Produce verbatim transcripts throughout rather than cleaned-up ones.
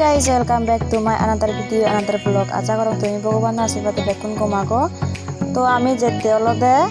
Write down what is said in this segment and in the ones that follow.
Guys, welcome back to my another video, another vlog. Aja gorong tumi Bhogobano ashirbade bekkun gom ago. To ami jette olode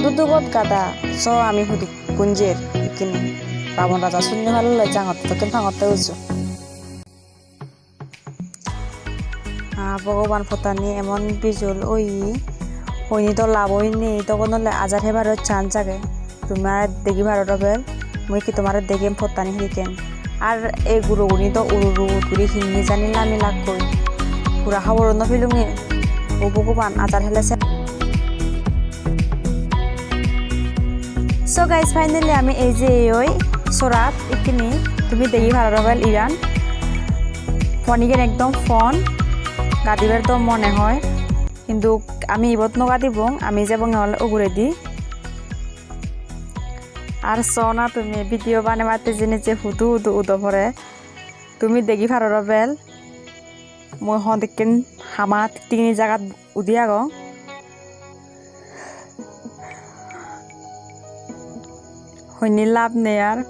Dudugot gada. So ami hudukkun jer ikkini. Rabon Raja sunni palloi jangotte dokken pangotte uju. Ah, Bhogoban, pottani emon bijol oye, hoini do lab oinei, dogon ole ajar hebaro chance age. Tumi are degi paror obel, mui ki tomare degem pottani hidikken. Ar ei guroguni do ururut guri hinni jani lami lakkoi. Pura hoboro no pelunge. O Bhogoban, ajar hele se. So guys, finally ami ei je oi sorat ikkini, tumi degi paror obel iyan. Ponigan ekdom pon, gadibar do mone hoi. Hintu ami ibot no gadibong, ami jebonge ole uguredi. Ar sona tumi video banebatte jeinei je hudu hudu udo pore. Tumi degi paror obel. Mui hodekken hama tiktini jagat udi agong. Hoini lab nei ar.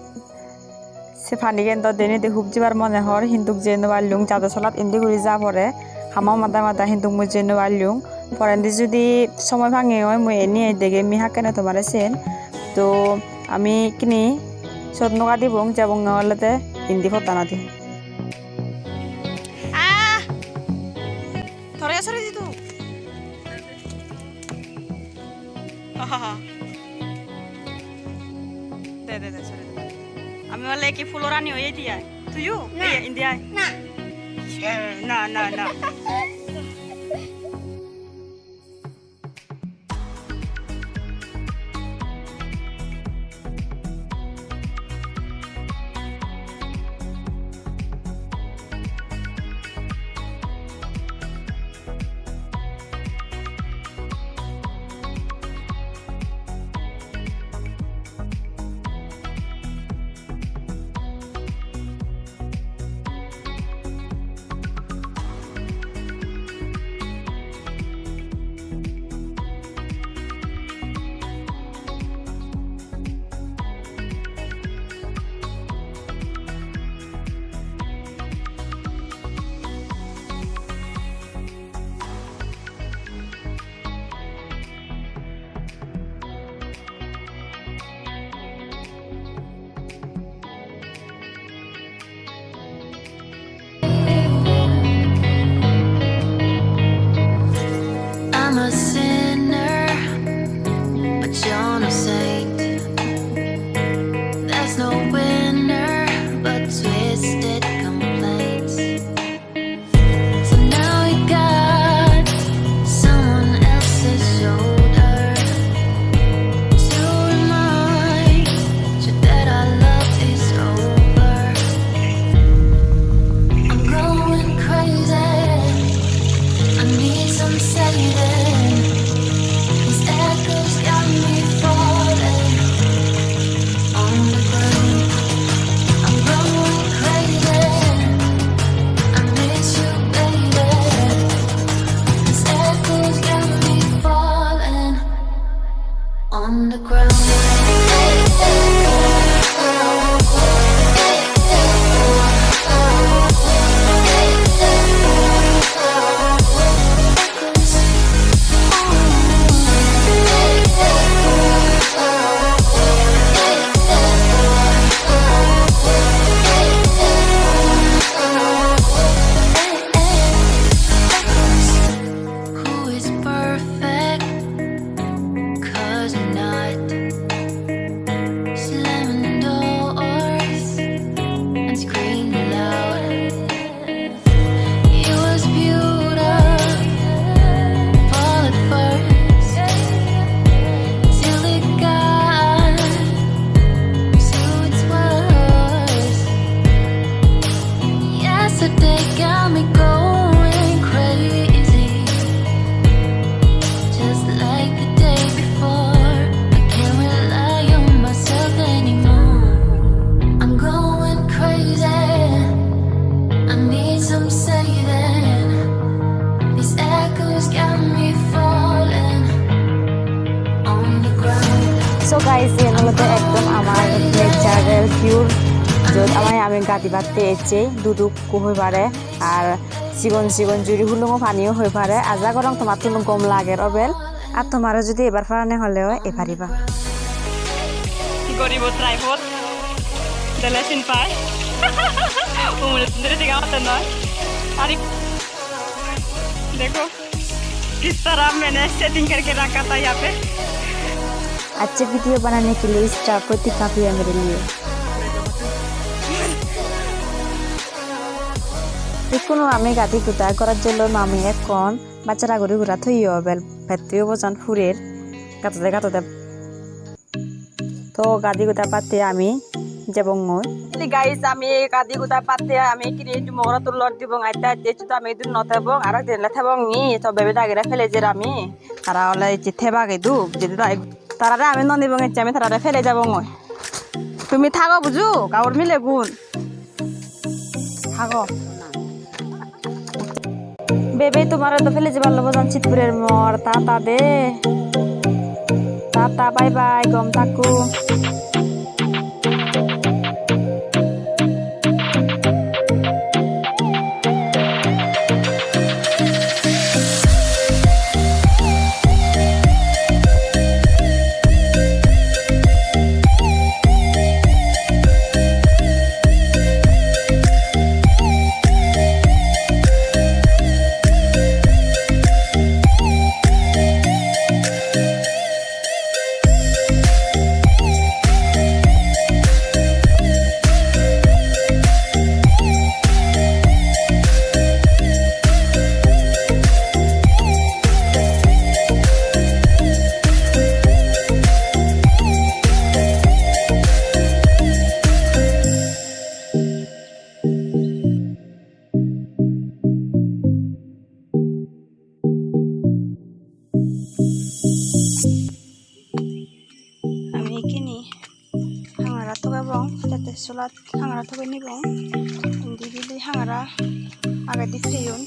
Se panigan do denedi hub jibar mone hor, hintu jei no pallung, jado solat indi guri ja pore, hama mada mada hintu mui jei no pallung. Porendi judi somoi pange oi, mui eni ei degem, mi hakkene tomare sen. To ami ikkini sot no gadibong, jebonge olode indi pottanodi. Ah! Tore sori ditu. Ahaha. De, de, de, sori de. Ami ole ki phulo rani oye di ai. Tuiyo? Na. Ei, indi ai. Na. Eh, na, na, na. I'm a sinner, but you're no saint. There's no winner but twisted complaints. So now you got someone else's shoulder to remind you that our love is over. I'm going crazy. I need some saving. These echoes got me falling on the ground. I'm going crazy. I miss you, baby. These echoes got me falling on the ground. Who is perfect? 'Cause I'm not. Slamming doors and screaming loud. It was beautiful at first, till it got to its worst. Yesterday got me going crazy, just like the day before. I can't rely on myself anymore. I'm going crazy. I need some saving. These echoes got me falling on the ground. So guys, iyen olode ekdom amar natural pure Jot amai ami gadi batte ecche, duduk hoi pare, ar sigon sigon juri hulungo paniyo hoi pare. Aja gorong tomattun gom lager obel, ar tomaro judi ebar parane hole oi e pariba. Goribo tripod, dele sin pai. Umule sundere diga mate noi. Ari dekho. किस तरह मैंने सेटिंग करके रखा था यहाँ पे। अच्छे वीडियो बनाने के लिए इस ट्रैप को दिखा भी है मेरे लिए। Ikkunu ami gadi guda gorot jelo nami ekkon bachara guri gura toyo bel pettiyo bojan purer gatode gatode. To gadi guda patte ami jebongoi. Guys, ami gadi guda patte ami kini dumo goro tulor dibong atte atte chuto ami dun no tebong aro dinle tebong ni to bebe dagire pele jer ami. Tara ole ecche tebage du jedi dai. Tarare ami no nibong ecche ami tarare pele jabongoi. Tumi thago buju gabur milegun. Hago. Bebe, tomare do pele jebar lobo jan sit purer mor, ta ta de. Ta ta, bye bye, gom thakko. Ami ikkini hangara togebong, jatte solat hangara toge nibong. Indi bili hangara agedi peyon.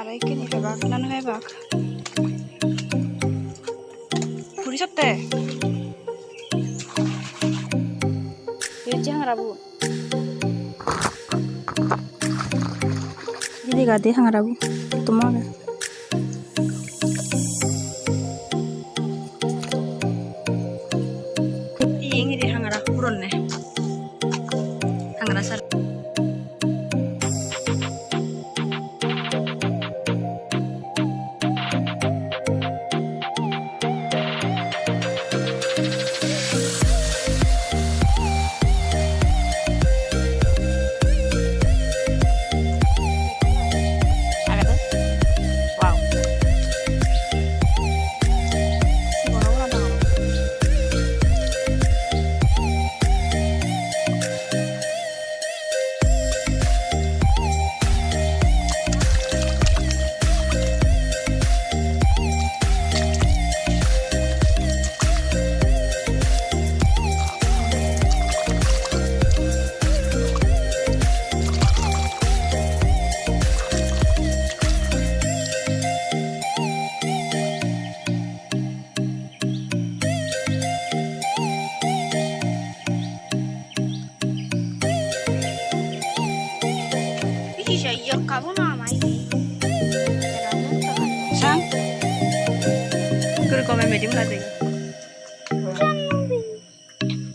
Aro ikkini pebak, nano pebak. Puri sotte. Iyot je hangara bu. Jidi gadi hangara bu. Tomage. Iyeng iri hangara puronne. Hangara sar. Sang. Guri gome meeting lage.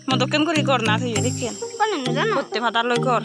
Mo dokken guri gor na toye dokken. Bana no jano. Hotte padar loi gor.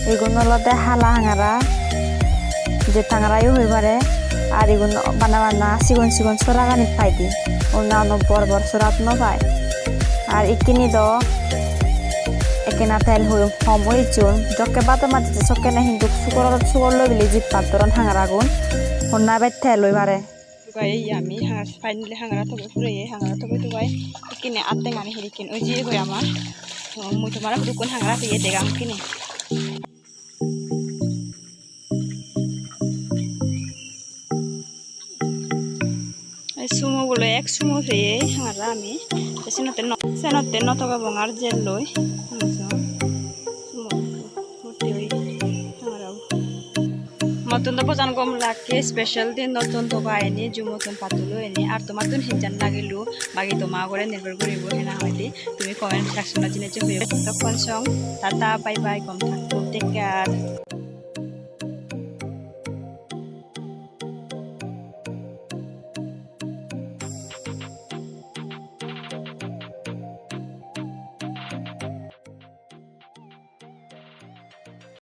Igun olode hala hangara, Je tangarayo hoi pare, ar igun bana bana sigon sigon soraganit paide, onna ono bor bor sorat no pai. Ar ikkini do ekkena tel hoi hom oijon, jokke bado majede sokkene hintu sugor sugor loi bili jippat doron hangaragun, honna ebet tel oi pare. Tugai ye ami hangar, finally hangara toge pureye, hangara toge tugai ikkini attengani hirikken oi jiyegoi amar. To mui tomare hudukkun hangara peye degam ikkini. Ei sumo bole ek sumo peye hangara ami. Te senotte no, senotte no togebong ar jelloi. Sumo, motte oye hangara. Mottun do bojan gom lakke, special din nottun toga eni, jumottun pattulo eni, ar tomattun hinjan lagilo, bagi toma ugure nirbhor guribo hena hoide. Tumi comment section-ot jinei hoyo. Tokkon song, tata, bye bye, gom thakko, take care.